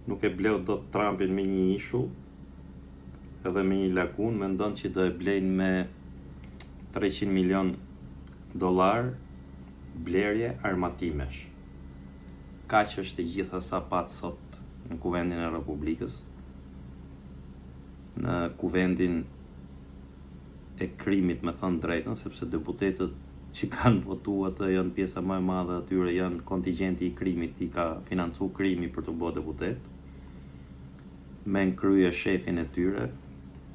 Nuk e bleu dot Trumpin me një ishull edhe me një lagunë, mendon që do e blejnë me 300 milion dollar blerje armatimesh. Kaq është e gjitha sa pat sot në Kuvendin e Republikës, në Kuvendin e krimit me thënë drejtën, sepse deputetët që kanë votu atë janë pjesa më e madhe atyre janë kontingjenti i krimit, i ka financu krimi për t'u bë deputet, me në krye shefin e tyre,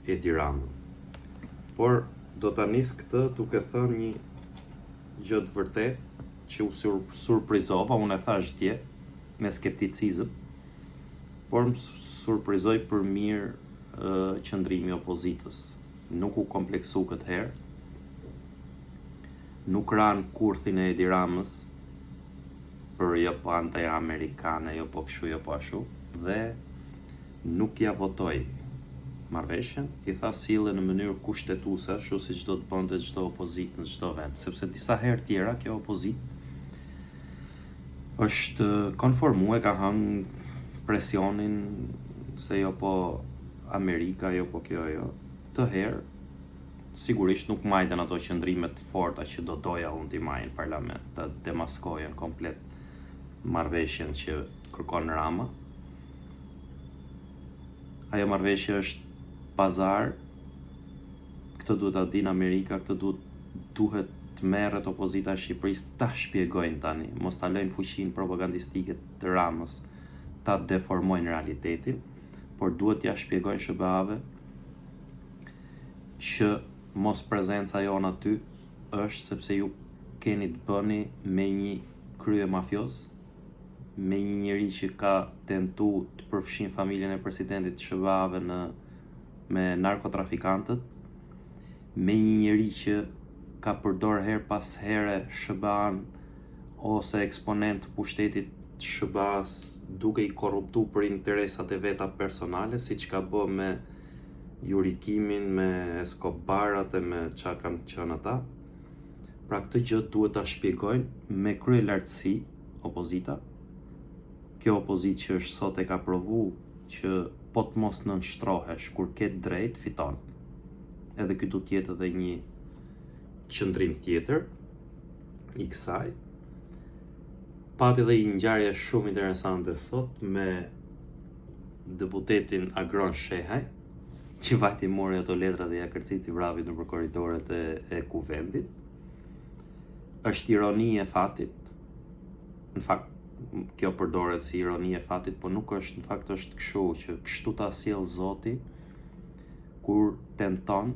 Edi Ramën. Por do ta nis këtë duke thënë një gjë të vërtetë që u sur surprizova, unë e thash dje me skepticizëm, por më surprizoi për mirë qëndrimi i opozitës. Nuk u kompleksu këtë herë. Nuk ra në kurthin e Edi Ramës për jo po anti-amerikane, jo po kështu, jo po ashtu dhe nuk ja votoi marrëveshjen, i tha sille në mënyrë kushtetuese, ashtu siç do të bënte çdo opozitë në çdo vend, sepse disa herë tjera kjo opozitë është konformu e ka hënë presionin se jo po Amerika, jo po kjo, jo. Këtë herë, sigurisht nuk majtën ato qëndrime të forta që do doja unë t'i majnë në parlament, të demaskojën komplet marrëveshjen që kërkon Rama. Ajo marrëveshje është pazar, këtë duhet ta dinë Amerika, këtë duhet duhet të merret opozita e Shqipërisë ta shpjegojnë tani, mos ta lëjnë fuqinë propagandistike të Ramës ta deformojnë realitetin, por duhet t'ia shpjegojnë SHBA-ve që mos prezenca jonë aty është sepse ju keni të bëni me një krye mafioz, me një njeri që ka tentu të përfshin familjen e presidentit të SHBA-ve në me narkotrafikantët, me një njeri që ka përdor herë pas here SHBA-n ose eksponent të pushtetit të SHBA-s duke i korruptu për interesat e veta personale, siç ka bë me Yuri Kimin, me Escobarat e me ça kanë qenë ata. Pra këtë gjë duhet ta shpjegojnë me kryelartësi opozita. Kjo opozitë që është sot e ka provu që po të mos nënshtrohesh kur ke të drejtë fiton. Edhe ky do të jetë edhe një qëndrim tjetër i kësaj. Pati edhe një ngjarje shumë interesante sot me deputetin Agron Shehaj, që vajti mori ato letra dhe ja kërciti vrapit nëpër korridoret e, e kuvendit. Është ironi e fatit. Në fakt, kjo përdoret si ironi e fatit, po nuk është, në fakt është kështu që kështu ta sjell Zoti kur tenton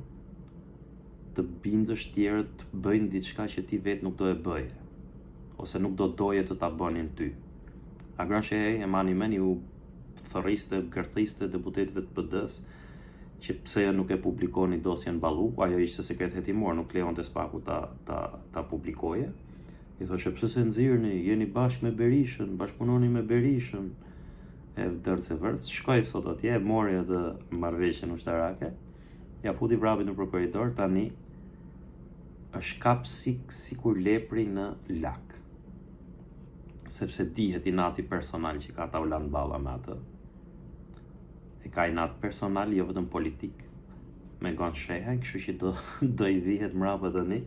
të bindësh tjerët të bëjnë diçka që ti vetë nuk do e bëje ose nuk do doje të ta bënin ty. Agron Shehaj e mani men iu thërriste, gërthiste deputetëve të PD-s që pse nuk e publikoni dosjen Balluku, ajo ishte sekret hetimor, nuk lejonte SPAK-u ta ta ta publikoje. I thoshe pse s'e nxirrni, jeni bashkë me Berishën, bashkëpunoni me Berishën. E vdërc e vërc, shkoi sot atje, e mori atë marrëveshjen ushtarake. Ja futi vrapit nëpër korridor, tani është kap si sikur lepri në lak. Sepse dihet inati personal që ka Taulant Balla me atë. E ka inat personal, jo vetëm politik, me Gon Shehajn, kështu që do, do i vihet mrapa tani,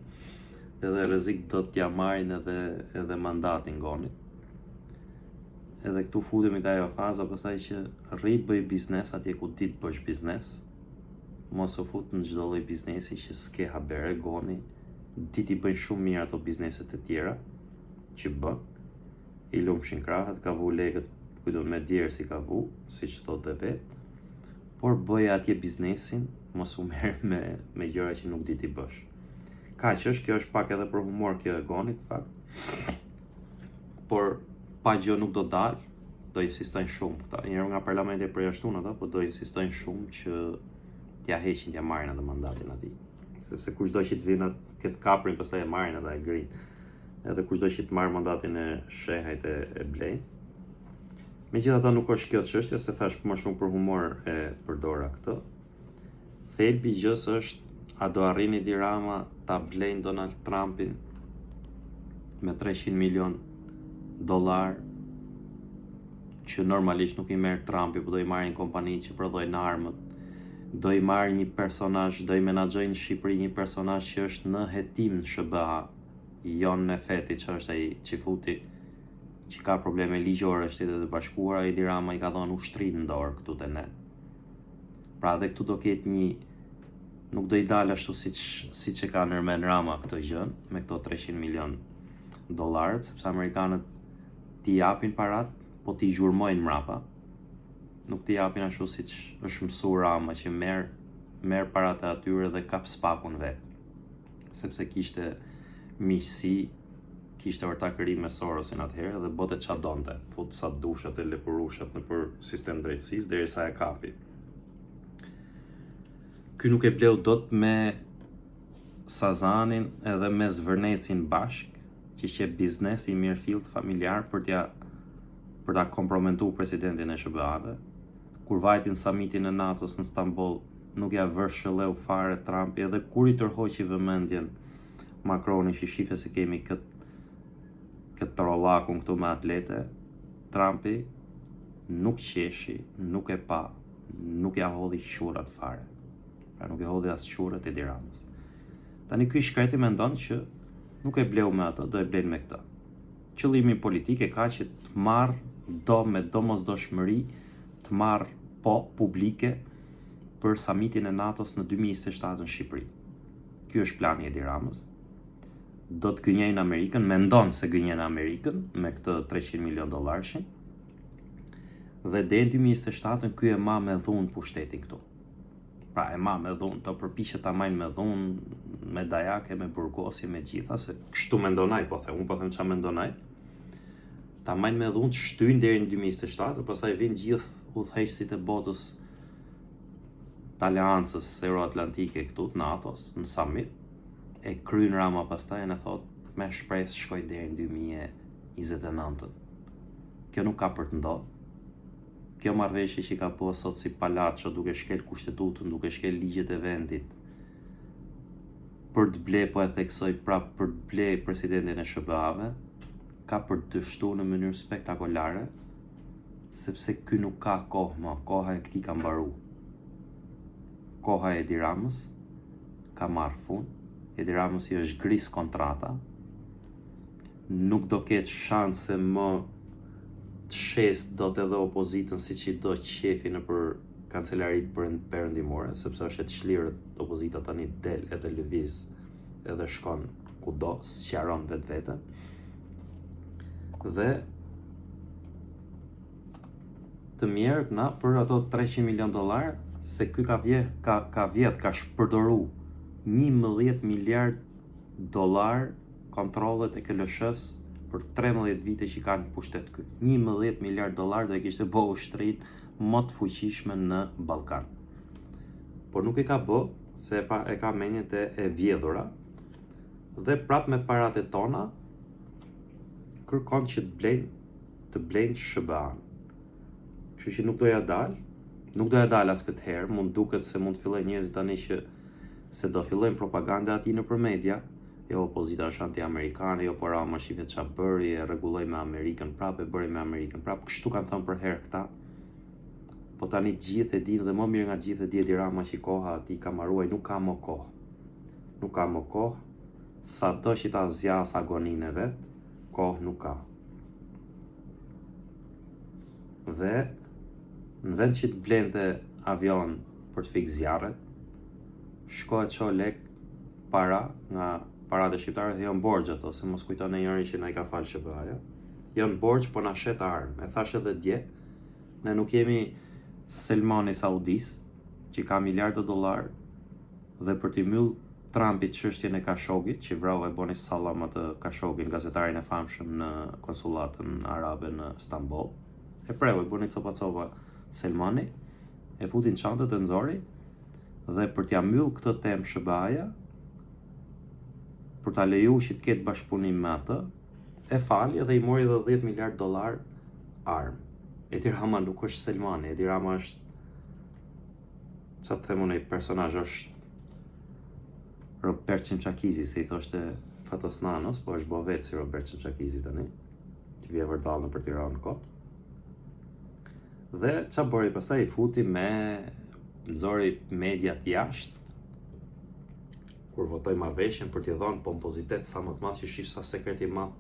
edhe rrezik do t'ja marrin edhe, edhe mandatin Gonit. Edhe këtu futemi te ajo faza pastaj që rri bëj biznes atje ku di të bësh biznes, mos u fut në çdo lloj biznesi që s'ke haber, Goni di t'i bëjnë shumë mirë ato bizneset e tjera që bën. I lumshin krahët, ka vu lekët, kujto me djersë i ka vu, siç thot dhe vetë. Por bëje atje biznesin, mos u merr me me gjëra që nuk di t'i bësh. Kaq është, kjo është pak edhe për humor kjo e Gonit, në fakt. Por pa gjë nuk do dalë, do insistojnë shumë këta. Një herë nga parlamenti e përjashtun ata, po do insistojnë shumë që t'ja heqin, t'ja marrin atë mandatin atij. Sepse kushdo që të vinë atë këtë kaprin, pastaj e marrin ata e grin. Edhe kushdo që të marrë mandatin e Shehajt e, e blejnë. Megjithatë nuk është kjo çështja, se thash më shumë për humor e përdora këtë. Thelbi i gjësë është a do arrin Edi Rama ta blejnë Donald Trumpin me 300 milion dollar? që normalisht nuk i merr Trumpi, po do i marrin kompanitë që prodhojnë armët. Do i marrë një personazh, do i menaxhojnë në Shqipëri një personazh që është në hetim në SHBA, Jon Nefeti, që është ai çifuti që ka probleme ligjore në Shtetet e Bashkuara, Edi Rama i ka dhënë ushtrinë në dorë këtu te ne. Pra dhe këtu do ketë një nuk do i dalë ashtu siç siç e ka nërmen Rama këtë gjë me këto 300 milion dollarët, sepse amerikanët t'i japin parat, po t'i gjurmojnë mrapa. Nuk t'i japin ashtu siç është mësu Rama që merr merr parat e atyre dhe kap SPAK-un vetë. Sepse kishte miqësi, kishte ortakëri me Sorosin atëherë dhe bote ça donte, fut sa dushat e lepurushat nëpër sistem drejtësisë derisa e kapi. Ky nuk e bleu dot me Sazanin edhe me Zvërnecin bashk, që qe biznes i mirëfilltë familjar për t'ja për ta kompromentu presidentin e SHBA-ve. Kur vajti në samitin e NATO-s në Stamboll, nuk ja vërshëlleu fare Trumpi edhe kur i tërhoqi vëmendjen Macroni që shife se kemi këtë këtë trollakun këtu me atlete, Trumpi nuk qeshi, nuk e pa, nuk ja hodhi qurrat fare. Pra nuk e hodhi as qurrat Edi Ramës. Tani ky i shkreti mendon që nuk e bleu me atë, do e blejnë me këtë. Qëllimin politik e ka që të marrë do me domosdoshmëri të marrë po publike për samitin e NATO-s në 2027 në Shqipëri. Ky është plani i Edi Ramës. Do të gënjejnë Amerikën, mendon se gënjen Amerikën me këtë 300 milion dollarshin. Dhe deri në 2027 ky e ma me dhunë pushtetin këtu. Pra e ma me dhunë, të përpiqet ta majnë me dhunë, me dajake, me burgosje, me gjitha, se kështu mendon ai, po them, unë po them ça mendon ai. Ta majnë me dhunë, të shtyjnë deri në 2027, pastaj vijnë gjithë udhëheqësit e botës të aleancës euroatlantike këtu të NATO-s në summit, e kryen Rama pastaj e thot me shpresë shkoj deri në 2029. Kjo nuk ka për të ndodhur. Kjo marrëveshje që ka bo sot si palaço duke shkel kushtetutën, duke shkel ligjet e vendit, për të ble, po e theksoj prap, për të ble presidentin e SHBA-ve, ka për të dështu në mënyrë spektakolare, sepse ky nuk ka kohë më, koha e këtij ka mbaru. Koha e Edi Ramës ka marrë fund, Edi Ramës i është gris kontrata, nuk do ketë shanse më të shesë dot edhe opozitën siç i do qefi nëpër kancelaritë perëndimore, sepse është e çlirët opozita tani del edhe lëviz edhe shkon kudo, sqaron vetveten. Dhe të mjerët na për ato 300 milion dollar se ky ka vje, ka ka vjedh, ka shpërdoru 11 miliard dollar kontrollet e KLSH-së për 13 vite që ka në pushtet ky. 11 miliard dollar do e kishte bo ushtrinë më të fuqishme në Ballkan. Por nuk e ka bo se e, pa, e ka mendjen te e vjedhura dhe prap me paratë tona kërkon që të blejnë të blejnë SHBA-n. Kështu që nuk do ja dal, nuk do ja dal as këtë herë, mund duket se mund të fillojnë njerëzit tani që se do fillojnë propaganda atij nëpër media, jo opozita është anti-amerikane, jo po Rama shife ça bëri, e rregulloi me Amerikën prap, e bëri me Amerikën prap, kështu kanë thënë për herë këta. Po tani të gjithë e dinë dhe më mirë nga të gjithë e di Edi Rama që koha atij ka mbaruar, nuk ka më kohë. Nuk ka më kohë, sado që ta zgjas agoninë e vet, kohë nuk ka. Dhe në vend që të blente avion për të fik zjarret, shko e ço lek para nga paratë e shqiptarëve se janë borxh ato, se mos kujton njëri që na i ka falë SHBA-ja. Janë borxh, po na shet armë. E thash edhe dje, ne nuk jemi Selmani Saudis, që ka miliarda dollar dhe për t'i mbyll Trumpit çështjen e Khashoggit, që vrau e boni sallam atë Khashoggin, gazetarin e famshëm në konsullatën arabe në Stamboll. E preu, e boni copa copa Selmani, e futi në çantët e nxori dhe për t'ia mbyll këtë temë SHBA-ja, për ta leju që të ketë bashkëpunim me atë, e fali dhe i mori edhe 10 miliard dollar armë. Edi Rama nuk është Selmani, Edi Rama është ça të them unë një personazh është Robert Çimçakizi, se i thoshte Fatos Nanos, po është bo vetë si Robert Çimçakizi tani, që vjen vërdallë nëpër Tiranë kot. Dhe ça bëri pastaj i futi me nxori mediat jashtë kur votoi marrëveshjen për t'i dhënë pompozitet sa më të madh që shih sa sekret i madh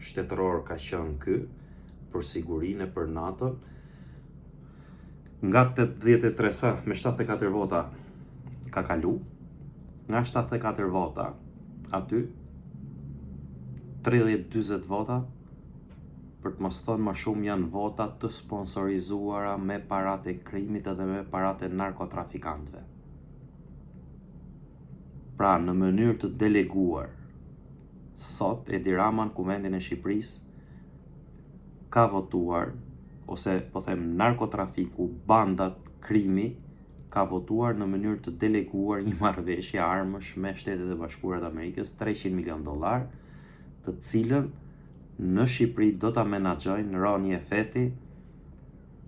shtetëror ka qenë ky për sigurinë e për NATO-n. Nga 83 sa me 74 vota ka kalu, nga 74 vota aty 30-40 vota për të mos thënë më shumë janë vota të sponsorizuara me paratë e krimit edhe me paratë e narkotrafikantëve. Pra, në mënyrë të deleguar, sot Edi Rama në Kuvendin e Shqipërisë ka votuar ose po them narkotrafiku, bandat, krimi ka votuar në mënyrë të deleguar një marrëveshje armësh me Shtetet e Bashkuara të Amerikës 300 milion dollar, të cilën në Shqipëri do ta menaxhojnë Roni Efeti,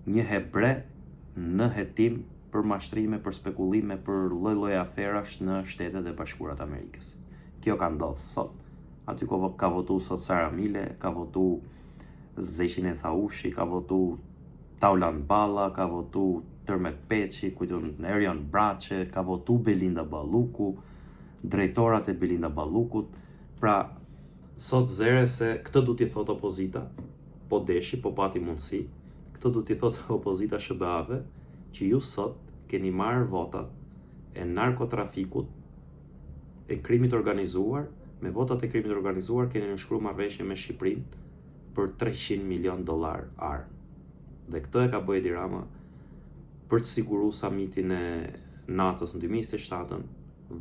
një hebre në hetim për mashtrime, për spekulime, për lloj-lloj aferash në Shtetet e Bashkuara të Amerikës. Kjo ka ndodhur sot. Aty ka votu sot Sara Mile, ka votu Zeqine Caushi, ka votu Taulant Balla, ka votu Tërmet Peçi, kujton Erion Braçe, ka votu Belinda Balluku, drejtorat e Belinda Ballukut. Pra, sot zere se këtë du t'i thotë opozita, po deshi, po pati mundësi, këtë du t'i thotë opozita SHBA-ve, që ju sot keni marrë votat e narkotrafikut, e krimit organizuar, me votat e krimit organizuar keni nënshkruar marrëveshje me Shqipërinë për 300 milion dollar armë. Dhe këtë e ka bërë Edi Rama për të siguru samitin e NATO-s në 2027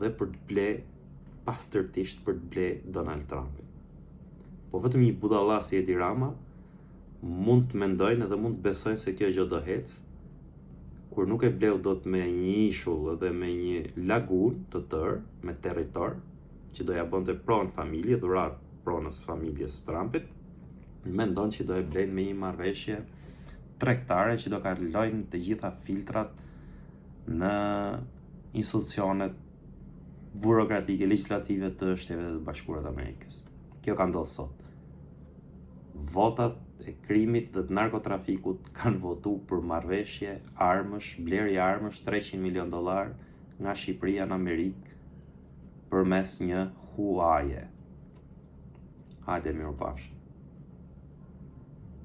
dhe për të ble pastërtisht për të ble Donald Trumpin. Po vetëm një budalla si Edi Rama mund të mendojnë edhe mund të besojnë se kjo gjë do ecë, kur nuk e bleu dot me një ishull dhe me një lagunë të tërë, me territor, që do ja bënte pronë familje, dhuratë pronës familjes Trumpit, mendon që do e blejnë me një marrëveshje tregtare që do kalojnë të gjitha filtrat në institucionet burokratike, legjislative të Shteteve të Bashkuara të Amerikës. Kjo ka ndodhur sot. Votat e krimit dhe të narkotrafikut kanë votu për marrëveshje armësh, blerje armësh 300 milion dollar nga Shqipëria në Amerikë përmes një huaje. Hajde, mirupafshim.